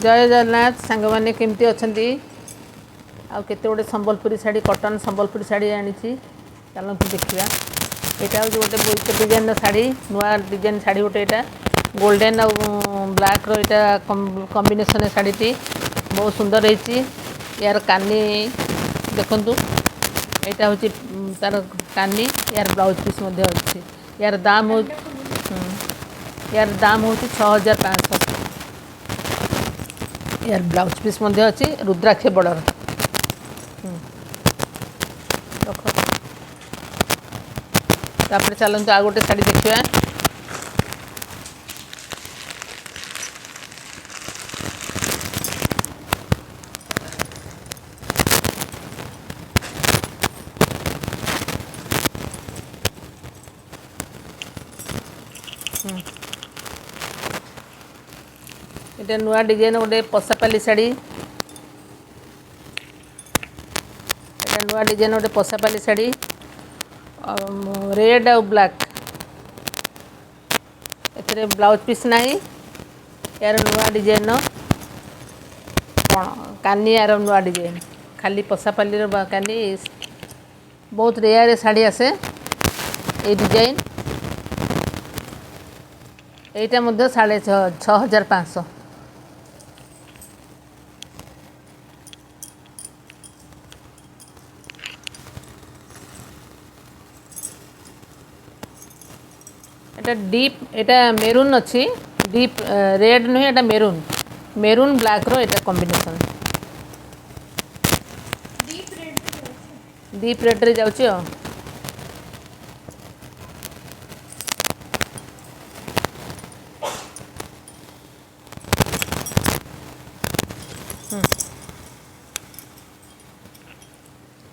ଜୟ ଜଗନ୍ନାଥ ସାଙ୍ଗମାନେ, କେମିତି ଅଛନ୍ତି? ଆଉ କେତେ ଗୁଡ଼ିଏ ସମ୍ବଲପୁରୀ ଶାଢ଼ୀ, କଟନ୍ ସମ୍ବଲପୁରୀ ଶାଢ଼ୀ ଆଣିଛି, ଚାଲନ୍ତୁ ଦେଖିବା। ଏଇଟା ହେଉଛି ଗୋଟେ ବୋଇତ ଡିଜାଇନ୍ର ଶାଢ଼ୀ, ନୂଆ ଡିଜାଇନ୍ ଶାଢ଼ୀ ଗୋଟେ। ଏଇଟା ଗୋଲ୍ଡେନ୍ ଆଉ ବ୍ଲାକ୍ର ଏଇଟା କମ୍ବିନେସନ୍। ଶାଢ଼ୀଟି ବହୁତ ସୁନ୍ଦର ହେଇଛି। ୟାର କାନି ଦେଖନ୍ତୁ, ଏଇଟା ହେଉଛି ତାର କାନି। ୟାର ବ୍ଲାଉଜ୍ ପିସ୍ ମଧ୍ୟ ଅଛି। ୟାର ଦାମ ହେଉଛି ୟାର ଦାମ ହେଉଛି 6500। ୟାର ବ୍ଲାଉଜ୍ ପିସ୍ ମଧ୍ୟ ଅଛି, ରୁଦ୍ରାକ୍ଷ ବର୍ଡ଼ର। ରଖ। ତାପରେ ଚାଲନ୍ତୁ ଆଉ ଗୋଟେ ଶାଢ଼ୀ ଦେଖିବା। ଏଇଟା ନୂଆ ଡିଜାଇନ୍ ଗୋଟେ ପଶାପାଲି ଶାଢ଼ୀ। ଏଇଟା ନୂଆ ଡିଜାଇନ୍ ଗୋଟେ ପଶାପାଲି ଶାଢ଼ୀ, ରେଡ୍ ଆଉ ବ୍ଲାକ୍। ଏଥିରେ ବ୍ଲାଉଜ୍ ପିସ୍ ନାହିଁ। ଏହାର ନୂଆ ଡିଜାଇନ୍ କ'ଣ କାନି, ଏହାର ନୂଆ ଡିଜାଇନ୍ ଖାଲି ପଶାପାଲିର କାନି। ବହୁତ ରେୟାର ଶାଢ଼ୀ ଆସେ ଏଇ ଡିଜାଇନ୍। ଏଇଟା ମଧ୍ୟ 6500। ଏଟା ଡିପ୍, ଏଟା ମେରୁନ୍ ଅଛି, ଡିପ୍ ରେଡ୍ ନୁହେଁ, ଏଟା ମେରୁନ୍, ମେରୁନ୍ ବ୍ଲାକ୍ର ଏଟା କମ୍ବିନେସନ୍। ଡିପ୍ ରେଡ୍ରେ ଯାଉଛି। ଆଉ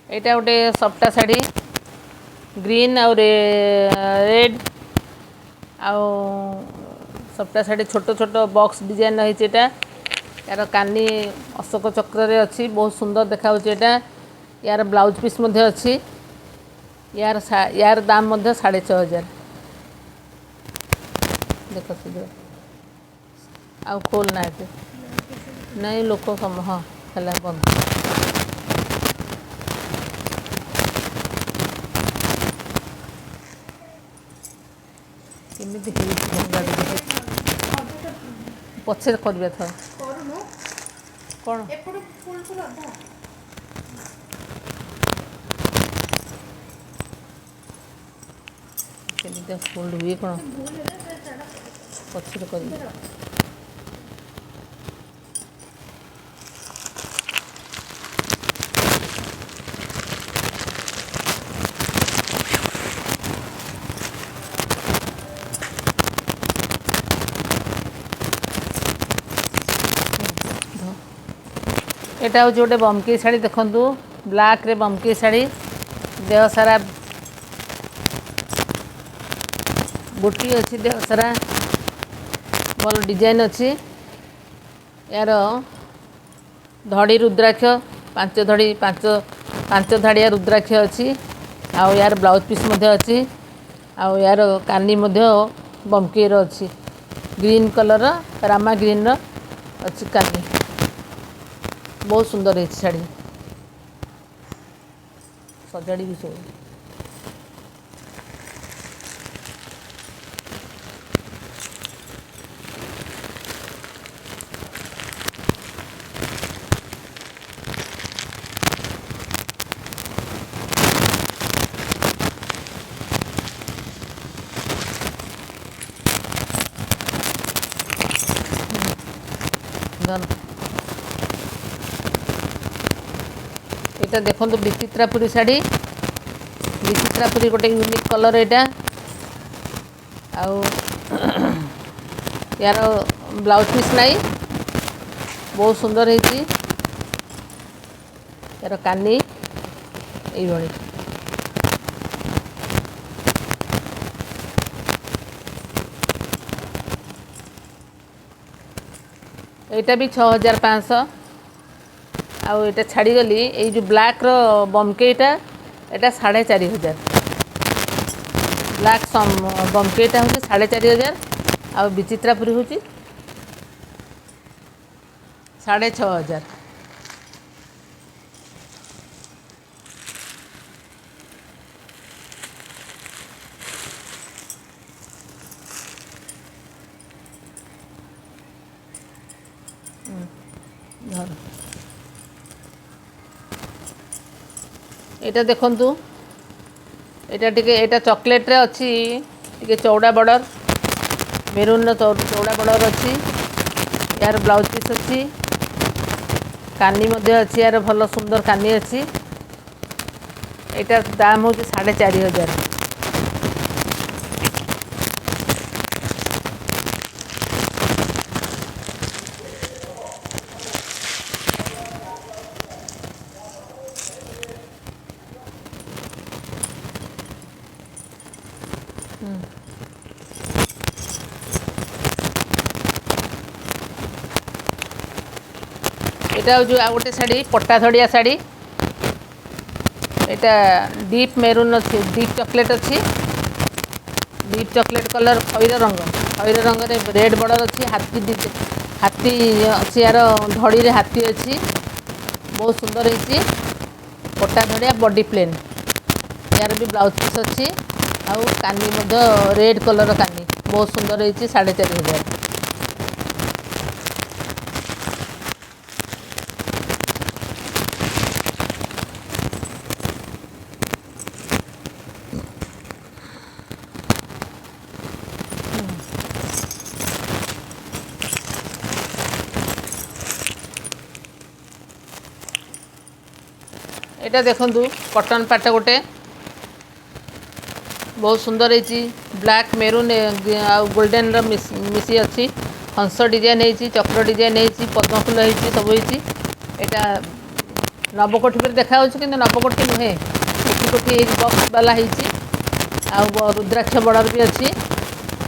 ଏଇଟା ଗୋଟେ ସପ୍ଟା ଶାଢ଼ୀ, ଗ୍ରୀନ୍ ଆଉ ରେଡ୍ ଆଉ ସପ୍ଟା ଶାଢ଼ୀ। ଛୋଟ ଛୋଟ ବକ୍ସ ଡିଜାଇନ୍ ହେଇଛି ଏଇଟା। ୟାର କାନି ଅଶୋକ ଚକ୍ରରେ ଅଛି, ବହୁତ ସୁନ୍ଦର ଦେଖାଯାଉଛି ଏଇଟା। ୟାର ବ୍ଲାଉଜ୍ ପିସ୍ ମଧ୍ୟ ଅଛି। ୟାର ଦାମ ମଧ୍ୟ 6500। ଦେଖ ଶୀଘ୍ର, ଆଉ ଖୋଲ ନା ଏତେ ନାଇଁ ଲୋକ। ହଁ, ହେଲା, ବନ୍ଦ। କେମିତି ହେଇଛି ଭଙ୍ଗା? ପଛରେ କରିବା ଥର। କ'ଣ କେମିତି ଫୋଲ୍ଡ ହୁଏ କ'ଣ, ପଛରେ କରିବି। ଏଇଟା ହେଉଛି ଗୋଟେ ବମକେଇ ଶାଢ଼ୀ, ଦେଖନ୍ତୁ, ବ୍ଲାକ୍ରେ ବମକେଇ ଶାଢ଼ୀ। ଦେହ ସାରା ବୁଟି ଅଛି, ଦେହ ସାରା ଭଲ ଡିଜାଇନ୍ ଅଛି। ଏହାର ଧଡ଼ି ରୁଦ୍ରାକ୍ଷ, ପାଞ୍ଚ ଧଡ଼ି, ପାଞ୍ଚ ପାଞ୍ଚ ଧାଡ଼ିଆ ରୁଦ୍ରାକ୍ଷ ଅଛି। ଆଉ ୟାର ବ୍ଲାଉଜ୍ ପିସ୍ ମଧ୍ୟ ଅଛି। ଆଉ ୟାର କାନି ମଧ୍ୟ ବମକେଇର ଅଛି, ଗ୍ରୀନ୍ କଲର୍ର, ରାମା ଗ୍ରୀନ୍ର ଅଛି କାନି। ବହୁତ ସୁନ୍ଦର ହେଇଛି ଶାଢ଼ୀ। ସଜାଡ଼ିବି ସବୁ। ଏଇଟା ଦେଖନ୍ତୁ ବିଚିତ୍ରାପୁରୀ ଶାଢ଼ୀ। ବିଚିତ୍ରାପୁରୀ ଗୋଟେ ୟୁନିକ୍ କଲର୍ ଏଇଟା। ଆଉ ୟାର ବ୍ଲାଉଜ୍ ପିସ୍ ନାହିଁ। ବହୁତ ସୁନ୍ଦର ହେଇଛି। ୟାର କାନି ଏଇଭଳି। ଏଇଟା ବି 6500। ଆଉ ଏଇଟା ଛାଡ଼ିଗଲି, ଏଇ ଯେଉଁ ବ୍ଲାକ୍ର ବମକେଇଟା, ଏଇଟା 4500। ବ୍ଲାକ୍ ବମକେଇଟା ହେଉଛି 4500 ଆଉ ବିଚିତ୍ରାପୁରୀ ହେଉଛି 6500। ଧର। ଏଇଟା ଦେଖନ୍ତୁ, ଏଇଟା ଟିକେ, ଏଇଟା ଚକୋଲେଟ୍ରେ ଅଛି, ଟିକେ ଚଉଡ଼ା ବର୍ଡ଼ର, ମେରୁନ୍ର ଚଉଡ଼ା ବର୍ଡ଼ର ଅଛି। ଏହାର ବ୍ଲାଉଜ୍ ପିସ୍ ଅଛି, କାନି ମଧ୍ୟ ଅଛି, ଏହାର ଭଲ ସୁନ୍ଦର କାନି ଅଛି। ଏଇଟାର ଦାମ ହେଉଛି 4500। ଏଇଟା ହେଉଛି ଆଉ ଗୋଟେ ଶାଢ଼ୀ, ପଟା ଧଡ଼ିଆ ଶାଢ଼ୀ। ଏଇଟା ଡିପ୍ ମେରୁନ୍ ଅଛି, ଡିପ୍ ଚକୋଲେଟ୍ ଅଛି, ଡିପ୍ ଚକୋଲେଟ୍ କଲର୍, ଖଇର ରଙ୍ଗ। ଖଇର ରଙ୍ଗରେ ରେଡ୍ ବର୍ଡ଼ର ଅଛି, ହାତୀ ହାତୀ ଅଛି, ୟାର ଧଡ଼ିରେ ହାତୀ ଅଛି। ବହୁତ ସୁନ୍ଦର ହେଇଛି, ପଟା ଧଡ଼ିଆ, ବଡି ପ୍ଲେନ୍। ୟାର ବି ବ୍ଲାଉଜ୍ ପିସ୍ ଅଛି ଆଉ କାନି ମଧ୍ୟ ରେଡ୍ କଲର୍ କାନି, ବହୁତ ସୁନ୍ଦର ହେଇଛି, 4500। ଏଇଟା ଦେଖନ୍ତୁ, କଟନ୍ ପାଟ ଗୋଟେ, ବହୁତ ସୁନ୍ଦର ହେଇଛି। ବ୍ଲାକ୍, ମେରୁନ୍ ଆଉ ଗୋଲ୍ଡେନ୍ର ମିଶି ଅଛି। ହଂସ ଡିଜାଇନ୍ ହେଇଛି, ଚକ୍ର ଡିଜାଇନ୍ ହେଇଛି, ପଦ୍ମଫୁଲ ହେଇଛି, ସବୁ ହେଇଛି। ଏଇଟା ନବକୋଠି ପରି ଦେଖାଯାଉଛି, କିନ୍ତୁ ନବକୋଠି ନୁହେଁ, କୋଟି କୋଟି ହେଇଛି, ବକ୍ସ ବାଲା ହେଇଛି ଆଉ ରୁଦ୍ରାକ୍ଷ ବର୍ଡ଼ର ବି ଅଛି।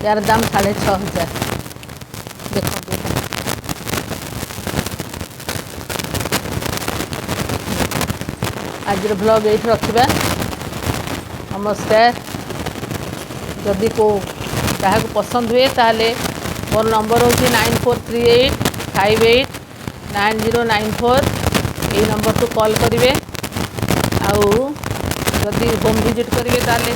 ଏହାର ଦାମ 6500। ଦେଖନ୍ତୁ ଏଇଟା। ଆଜିର ଭ୍ଲଗ୍ ଏଇଠି ରଖିବା। ନମସ୍କାର। ଯଦି କେଉଁ କାହାକୁ ପସନ୍ଦ ହୁଏ, ତାହେଲେ ମୋର ନମ୍ବର ହେଉଛି 9438589094। ଏଇ ନମ୍ବରକୁ କଲ୍ କରିବେ। ଆଉ ଯଦି ହୋମ୍ ଭିଜିଟ୍ କରିବେ, ତାହେଲେ